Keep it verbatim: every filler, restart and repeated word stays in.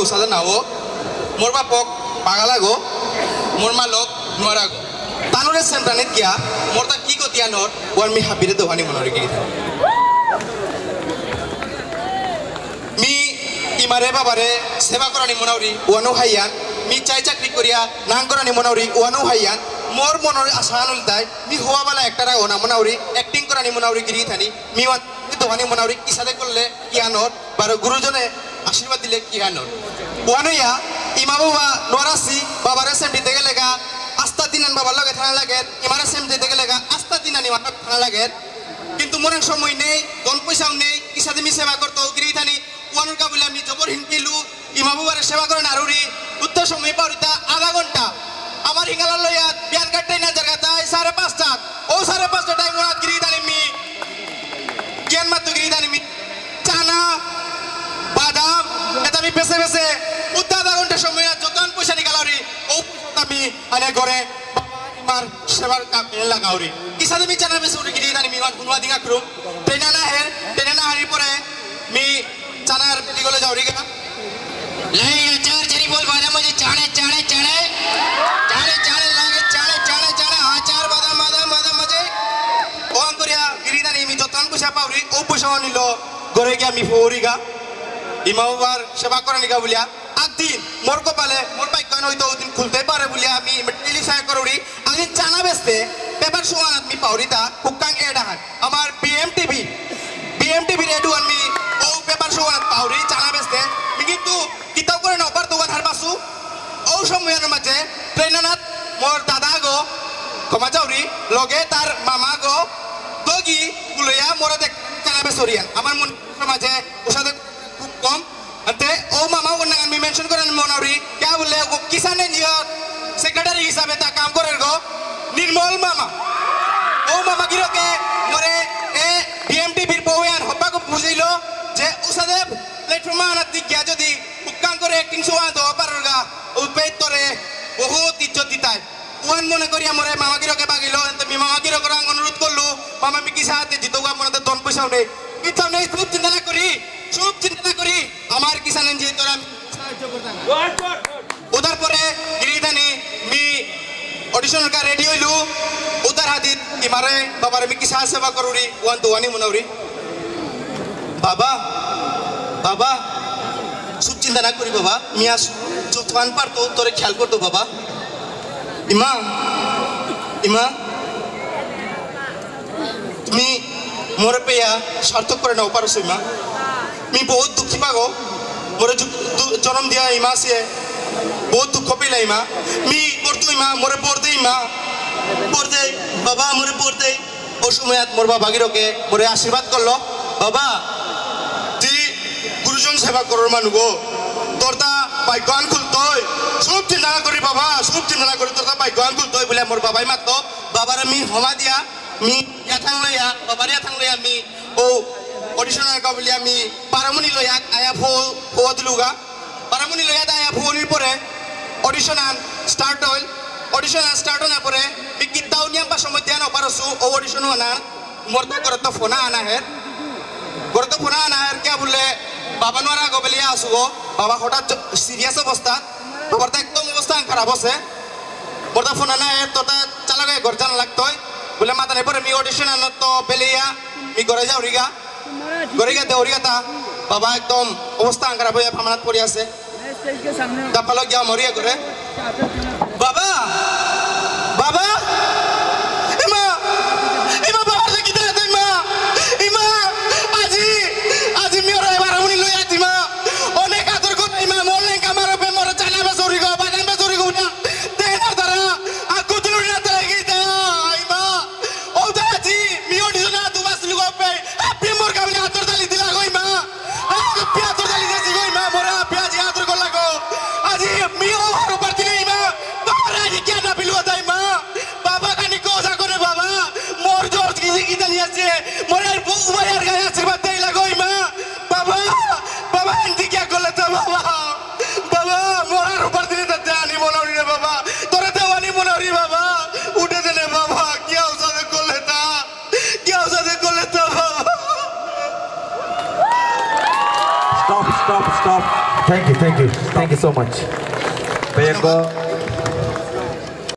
উসাদে নাও, মোর বাপক পাগালাগো, মোর মালক নুয়ারাগো। তানুরে সেন্টানিত গিয়া, মোর তা কি গতি আনর, ওয়ান মি হাবিরে দোহানি মনাউরি গিরি। মি ইমারে বাবারে সেবা করানি মনাউরি, ওয়ানু হাইয়ান। মি চাই চাকরি করিয়া নাং করানি মনাউরি, ওয়ানু হাইয়ান। মোর মনর আশা আনুলতাই, মি হওয়া বালা একটা রাগো না মনাউরি, acting করানি মনাউরি গিরি থানি। মি ওয়ান দোহানি মনাউরি, কিসাদে করলে কি আনর, বারো গুরুজনে আশীর্বাদ দিলে কি আনর। ওয়ানুয়া, ইমা বাবা নোয়ারাসি, বাবারে সেম দিতে গেলে গা, আস্তা দিনান বাবার লগে থানা লাগে, ইমারে সেম দিতে গেলে গা, আস্তা দিনান ইমার লগে থানা লাগে। কিন্তু মোর সময় নেই, ধন পয়সাও নেই, কিসাদে মি সেবা করতো, গিরি থানি, ওয়ানুর কা বুলে আমি জবর হিনকিলু, ইমা বাবারে সেবা করে নারুরি, উত্তর সময় পাউরিতা আধা ঘন্টা। আমার হিঙ্গালা লইয়া বিয়ান কাটতে না জায়গা তাই সাড়ে পাঁচটা। ও সাড়ে পাঁচটা টাইম ওরা গিরি দানি মি। জ্ঞান মাত্র গিরি দানি মি। চানা, বাদাম, এটা আমি বেছে বেছে উত্তর আধা ঘন্টা সময় আর যতক্ষণ পয়সা নিকালাউরি, ও পয়সা আমি আনে করে বাবা ইমার সেবার কামে লাগাউরি। কিসাদে মি চানা বেছে উঠে গিরি দানি মি ওয়ান গুনুয়া দিঙা করুম। ট্রেনে না হের, ট্রেনে না হারি পরে মি চানার পেটি গলে যাউরিগা। লাই আচার চারি বল বাদাম মজে চানে, চানে, চানে। চানে, চানে লাগে, চানে, চানে, চানে। আচার বাদাম, বাদাম, বাদাম মজে। ওয়ান করিয়া গিরি দানি মি যতন পয়সা পাউরি, ও পয়সা নিল। ঘরে গিয়া মি ফৌরিগা। ইমা বাবার সেবা করানিগা বুলিয়া। একদিন মোর কপালে, মোর ভাগ্য হয়তো ওদিন খুলতে পারে বুলিয়া আমি টেলি সাই করুরি। আমি চানা বেচতে, পেপার শো আনাত মি পাউরিতা, হুক্কাং এ ডাহান। আমার বিএমটিভি, বিএমটিভি রেডিও আমি ও পেপার শো আনাত পাউরি, চানা বেচতে। মি কিন্তু কিতাও করে না, ওপার দোকান হার পাসু। ও সময়ের মাঝে ট্রেন আনাত মোর দাদা গো, ক্ষমা চাউরি, লগে তার মামা গো, দগি, কুলইয়া মোরে দেখ চানা বেচরিয়ান। আমার মন মাঝে ওসাদে খুব কম। আতে ও মামা ওর নাঙ আমি মেনশন করানি মনাউরি, কে বুলে ও কিষাণ এনজিও সেক্রেটারি হিসাবে তা কাম করের গো, নির্মল মামা। ও মামা গিরকে মোরে এ বিএমটিভির বউয়ান হব্বাকে বুঝাইল যে উসাদে প্ল্যাটফর্ম আনাত গিয়া যদি উক্কাং করে অ্যাক্টিং শো আনতে পারোর গা, ও পেট তোরে বহুত ইজ্জত দিতাই। ওয়ান মনে করি আমার মামা গিরকে বাগিল, এতে মি মামা গিরকরাং অনুরোধ করলু, মামা মি কিষাণে জিতোগা, মনে তো ধন পয়সাও নেই, কিচ্ছু নেই, খুব চিন্তা না করি, খুব চিন্তা না করি, আমার কিষাণ এনজিও তোরা সাহায্য করতাম। ওটার পরে গিরিদানি মি অডিশনর কা রেডি হইলু, ওটার হাদিত ইমারে বাবারে মি কিষাণ সেবা করুরি, ওয়ান দোয়ানি মনাউরি। বাবা, বাবা, খুব চিন্তা না করি বাবা, মি আস যতক্ষণ পারতো তোরে খেয়াল করতো বাবা। ইমা, ইমা, তুমি মোরে পেয়া সার্থক করে নাও পারছো ইমা। মি বহুত দুঃখী পাগো, মোরে জু-, দু-, জন্ম দিয়া ইমা সে বহুত দুঃখ পেলা ইমা। মি করতো ইমা, মোরে বর দে ইমা, বর দে, বাবা মোরে বর দে। ও সময়ত মোর বাবা গিরকে মোরে আশীর্বাদ করলো, "বাবা, তুই গুরুজন সেবা করার মানু গো, তোর তা ভাগ্যহান খুলতই, সব চিন্তা না করি বাবা, সব চিন্তা না করি তোর তা ভাগ্যহান খুলতই" বুলে মোর বাবাই মাততো। বাবারে মি হমা দিয়া, মি ইয়াথাং লইয়া, বাবারে ইয়াথাং লইয়া মি ও অডিশন আনকা বুলিয়া মি পারামুনি লইয়া আয়া ফো, ফো দিলুগা। পারামুনি লইয়া দা আয়া ফোনির পরে অডিশন আন স্টার্ট হইল। অডিশন আন স্টার্ট হওয়ার পরে মি কিতাও নিয়াম বা সময় দিয়া না পারসু ও অডিশন আনা। মোর তো ঘরে তো ফোন আনা হের। ঘরে তো ফোন আনা হের, কিয়া বুলে বাবা নোয়ারা গো বেলিয়া আসু গো। বাবা হঠাৎ সিরিয়াস অবস্থা। বাবার তো একদম অবস্থা খারাপ আছে। মোর তো ফোন আনা হের, তো তা চালাকে ঘর জানা লাগতই। বুলে মাতানি পরে মি অডিশন আনো তো বেলিয়া মি ঘরে যাউরিগা। ঘরে গিয়া দেউরিগা তা, বাবা একদম অবস্থা খারাপ হইয়া ফামানাত পড়ি আছে। দাপালো গিয়া মরিয়া করে। বাবা, বাবা, ইমা, ইমা, বাবা, দেখি দে, ইমা, ইমা, আজি, আজি মি ওরে বারামুনি লইয়া দিমা। অনেক আদর করে ইমা, মোর লেঙ্কা মারো পে মোর চানা বেসুরি গো, বাদাম বেসুরি গো, উঠা, দে না তারা, আকু তুলুরি না তারা কি দে, ইমা। ও দে আজি, মি অডিশন আ দুবাস লুগো পে, আপনি মোর কাবিলে আতর দালি দিলা গো ইমা। আপনি আতর দালি দিয়েছি গো ইমা, মোরে আপনি আজি আতর করলা গো। আজি মি ও হরো পারতিলে ইমা, তোমার আজি কেন Thank you, thank you, thank you so much. পেয়াকো